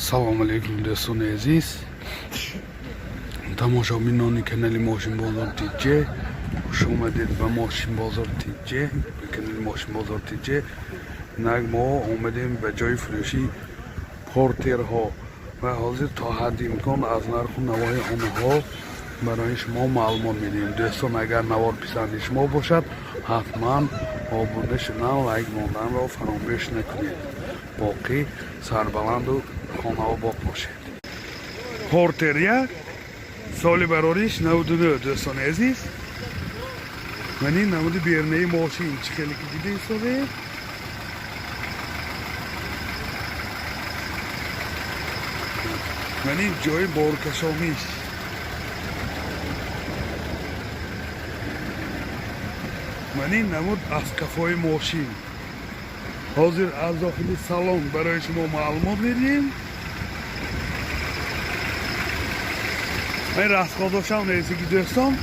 Салом алейкум, дӯстони азиз, тамошобинони канали Мошинбозор Тҷ. Хуш омадед ба Мошинбозор Тҷ, ба канали Мошинбозор Тҷ. Инак мо омадем ба ҷои фурӯши Портерҳо ва ҳозир то ҳадди имкон аз нарху навои онҳо барои шумо маълумот медиҳем. Дӯстон, агар навор писанди шумо бошад, ҳатман обуна шудан, лайк монданро фаромӯш накунед. Боқӣ сарбаланду хонаобод бошед. Портер 1, соли барориш 99. Дӯстони азиз, ман ин намуди бернаи мошин, чӣ хеле ки дида истодед. Ман ин ҷои боркашониш. Ман ин намуд аз кафои мошин. Ҳозир аз дохили салон барои шумо маълумот медиҳем. Ман расходошам нависаги, дӯстон,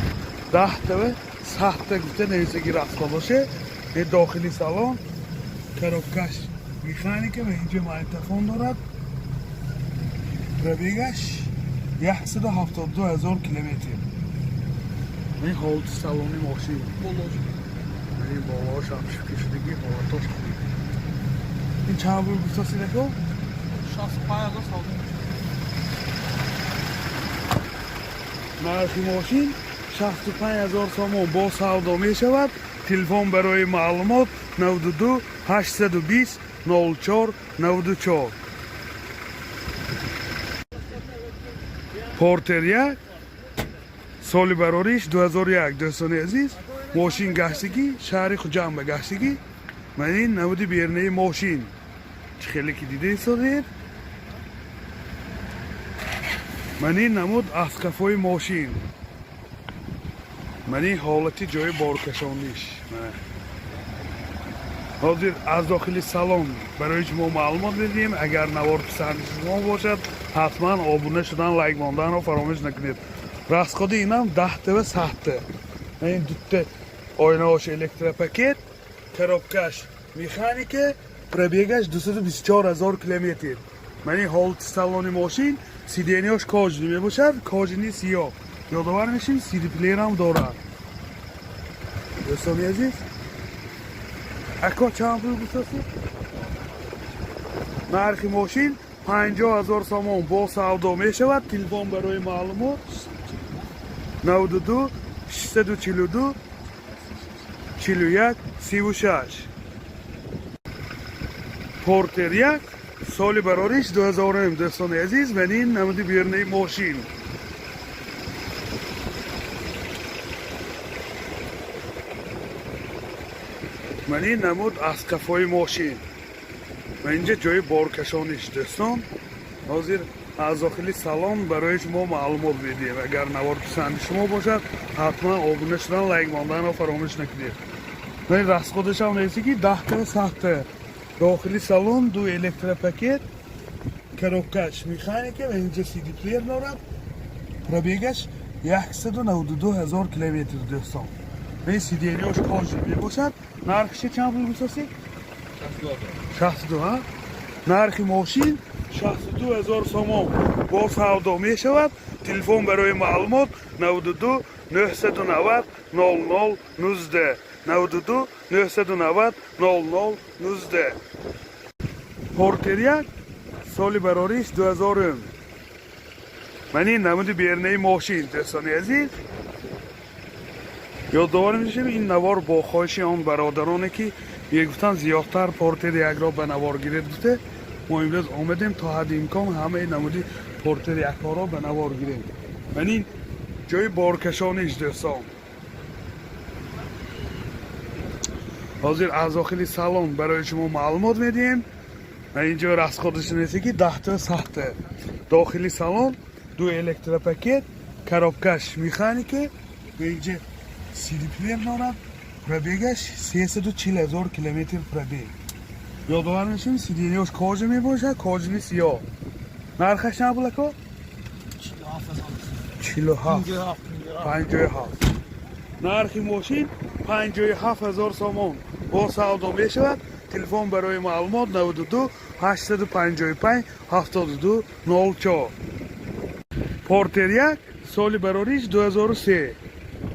10 тава 100 та гуфта нависаги расходоше. Ин дохили салон, коробкаш механика ва инҷо магнитофон дорад. Пробегаш 172 000 километр. Ин ҳолати салони мошин, ин болоаш обшивка шудагӣ, ҳолатош хуб. Ин чанд пул гуфтаси, ако? 65 000 савдо мешавад. Нархи мошин 65 000 сомон, бо савдо мешавад. Телефон барои маълумот 92 820 04 94. Портер 1, соли барориш 2001. Дӯстони азиз, мошин гаштагӣ шаҳри Хуҷанд ба гаштагӣ. Ман ин намуди бернаи мошин, чӣ хеле ки дида истодед. Ман ин намуд аз кафои мошин. Ман ин ҳолати ҷои боркашониш. Ҳозир аз дохили салон барои шумо маълумот медиҳем. Агар навор писанди шумо бошад, ҳатман обуна шудан, лайк монданро фаромӯш накунед. Расходи инам 10 тава 100 та. Ин дутта ойнаош электропакет, коробкаш механика, пробегаш 224 000 километр. Ман ин ҳолати салони мошин, сиденьяш кожаный мебошад, кожаный сиёҳ. Ёдовар мешем, сидиплеерам дорад. Дӯстони азиз, ако, чанд пул гуфтасӣ? Нархи мошин 50 000 сомон, бо савдо мешавад. Телефон барои маълумот 92 642 41 36. Портер 1, соли барориш 2000. Дӯстони азиз, ман ин намуди бернаи мошин. Ман ин намуд аз кафои мошин ва инҷа ҷои боркашониш. Дӯстон, ҳозир аз дохили салон барои шумо маълумот медиҳем. Агар навор писанди шумо бошад, ҳатман обуна шудан, лайк монданро фаромӯш накунед. Ин расходашам нависа ки 10 та 100 та. Дохили салон, ду электропакет, коробкаш механика ва инҷа сидиплеер дорад. Пробегаш 192 000 километр. Дӯстон, ин сиденьяш кожаный мебошад. Нархиша чанд пул гуфтасӣ? 62. Ҳа, нархи мошин 62 000 сомон, бо савдо мешавад. Телефон барои маълумот 92 990 00 19, 92 990 00 19. Портер 1, соли барориш 2000. Ман ин намуди бернаи мошин. Дӯстони азиз, ёдовар мешавем, ин навор бо хоҳиши он бародароне ки мегуфтанд, зиёдтар Портер 1-ро ба навор гиред гуфте, мо имрӯз омадем, то ҳадди имкон ҳамаи намуди Портер 1-ҳоро ба навор гирем. Ман ин ҷои боркашониш. Дӯстон, ҳозир аз дохили салон барои шумо маълумот медиҳем. Ва инҷо расходаш нест ки 10 та 100 та. Дохили салон, ду электропакет, коробкаш механика ва инҷа сидиплеер дорад. Пробегаш 340 000 километр пробег. Ёдовар мешавем, сиденьяш кожа мебошад, кожаный сиёҳ. Нархаш чанд пул, ако? 47 000. 47. 57. 57. Нархи мошин 57 000 сомон, бо савдо мешавад. Телефон барои маълумот 92 855 72 04. Портер 1, соли барориш 2003.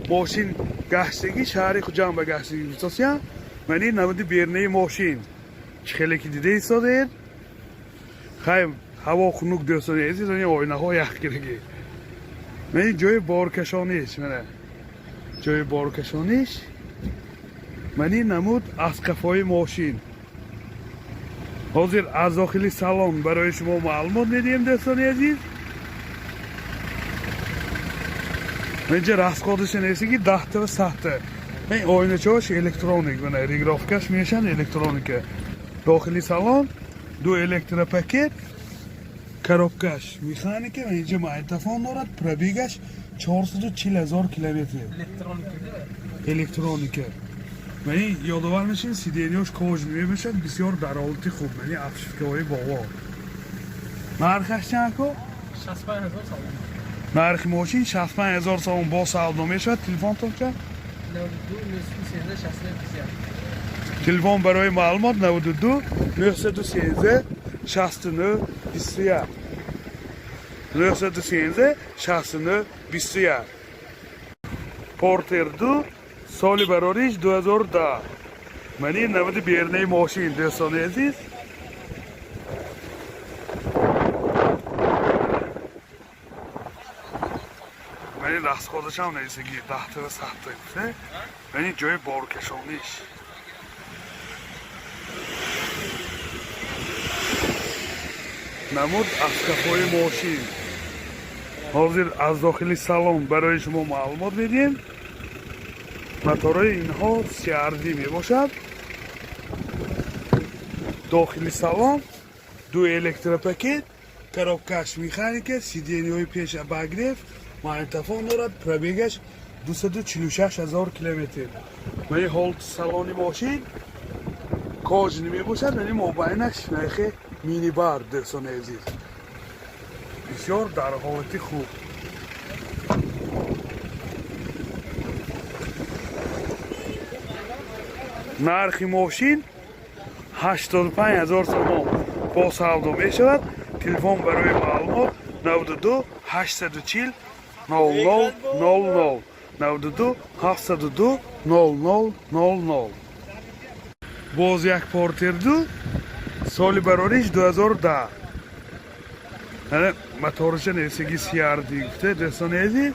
Мошин гаштагӣ шаҳри Хуҷанд ба гаштагӣ гуфтосия. Мани намуди бернаи мошин. Чӣ хеле ки дида истодед. Хай, ҳаво хунук, дӯстони азиз, ани оинаҳо ях кирагӣ. Мани ҷои боркашониш, мана. Ҷои боркашониш. Мани намуд аз қафои мошин. Ҳозир аз дохили салон барои шумо маълумот медиҳем, дӯстони азиз. Инҷа расходаша несиги 10 та ва 100 та. Ин оиначаош электроник, мана регулировкаш мешан электроника. Дохили салон ду электропакет, коробкаш механика ва инҷа магнитофон дорад, пробегаш 440 000 километр. Электроника değil mi? Электроника. Ва ин ёдовар мешин, сиденьяш кожаный мебошад, бисёр дар ҳолати хуб, яъне обшивкаҳои боло. Нархаш чанд, ко? 65 ҳазор сомон. Нархи мошин 65 ҳазор сомон, бо савдо мешавад. Телефонтон чанд? 92 913 69 21. Телефон барои маълумот 92 913 69 21. 913 69 21. Портер 2, соли барориш 2010. Мани намуди бернаи мошин, дӯстони азиз. Мани расходашам несиги 10 та ва 100 та гуфта. Мани ҷои боркашониш. Намуд аз қафои мошин. Ҳозир аз дохили салон барои шумо маълумот медиҳем. Моторҳои инҳо CRD мебошад. Дохили салон ду электропакет, коробкаш механика, сиденьяҳои пеш обогрев, магнитофон дорад, пробегаш 246 ҳазор километр. Мани ҳолати салони мошин кожаный мебошад, мани мобайнаш нархи минибар, дӯстони азиз. Бисёр дар ҳолати хуб. Нархи мошин 85 ҳазор сомон, бо савдо мешавад. Телефон барои маълумот 92 840 00 00, 92 702 00 00. Боз як Портер 2, соли барориш 2010. Ана моторша несиги CRD гуфта, дӯстони азиз.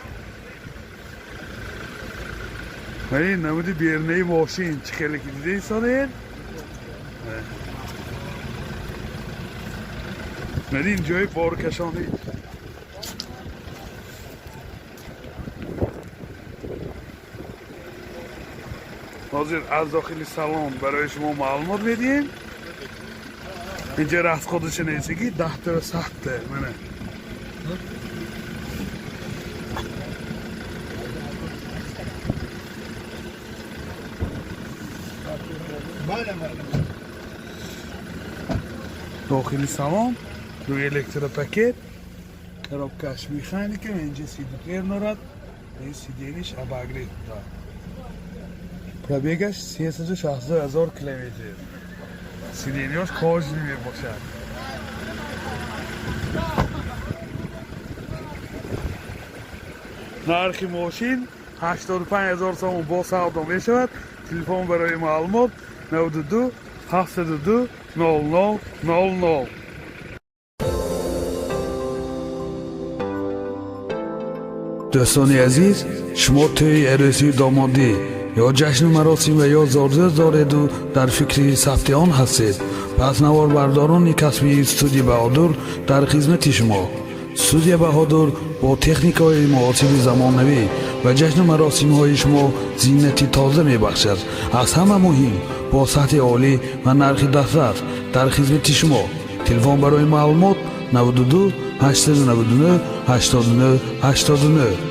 Мани намуди бернаи мошин, чӣ хеле ки дида истодед. Мани ин ҷои боркашонӣ. Ҳозир аз дохили салон барои шумо маълумот медиҳем. Инҷа расходаша несиги 10 та ва 100 та, мана. Дохили салон ду электропакет, коробкаш механика, инҷа сидплеер дорад, ин сиденьяш обогрев дорад. Пробегаш 360 ҳазор километр. Сиденьяш кожаный мебошад. Нархи мошин 85 ҳазор сомон, бо савдо мешавад. Телефон барои маълумот 92 702 00 00. Дӯстони азиз, шумо тӯи арӯсии домодӣ ё ҷашну маросим ва ё зодрӯз дореду дар фикри сабти он ҳастед, пас наворбардорони касбии студия Баҳодур дар хизмати шумо. Студия Баҳодур бо техникаҳои муосири замонавӣ ва ҷашну маросимҳои шумо зинати тоза мебахшад. Аз ҳама муҳим, бо сатҳи олӣ ва нархи дастрас дар хизмати шумо. Телефон барои маълумот 92 899 89 89.